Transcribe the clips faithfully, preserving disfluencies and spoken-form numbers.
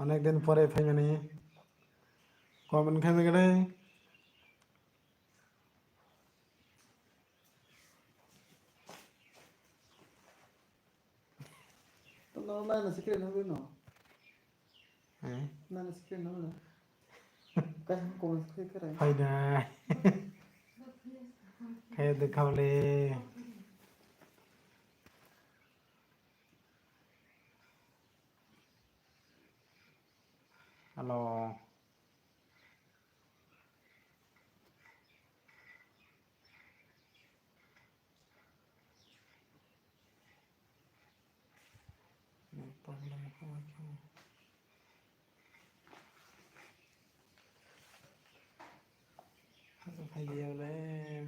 Onek din pore phaimani. Comment khaimani. No, no, no, secret no, no. Eh? No, no, secret no, no. Kaisa comment khe khe rai. Hai dai. Khe de khaule. Hello.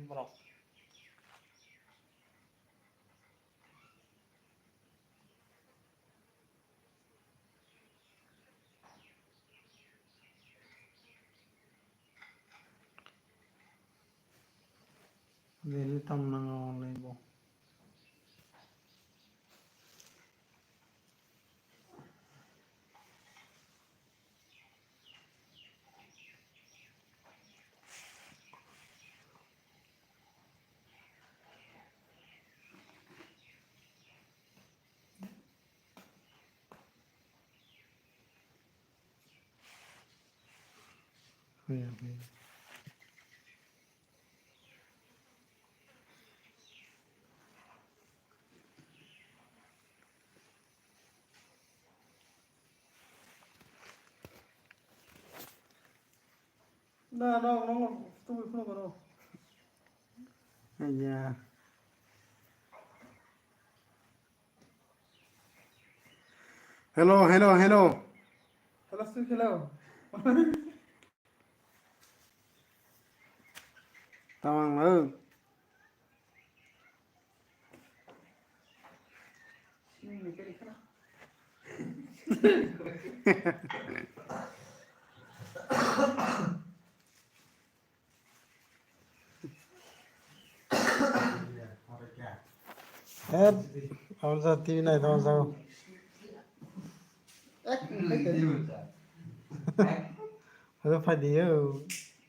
Borok. Daily tam nango only bo. Na, no, no, no, tu phone karo. Aiya. Hello, hello, hello. Hello, sir, hello. Tamang lo. Her, aboni sa T V nai tong sao. Hello, phai di yo.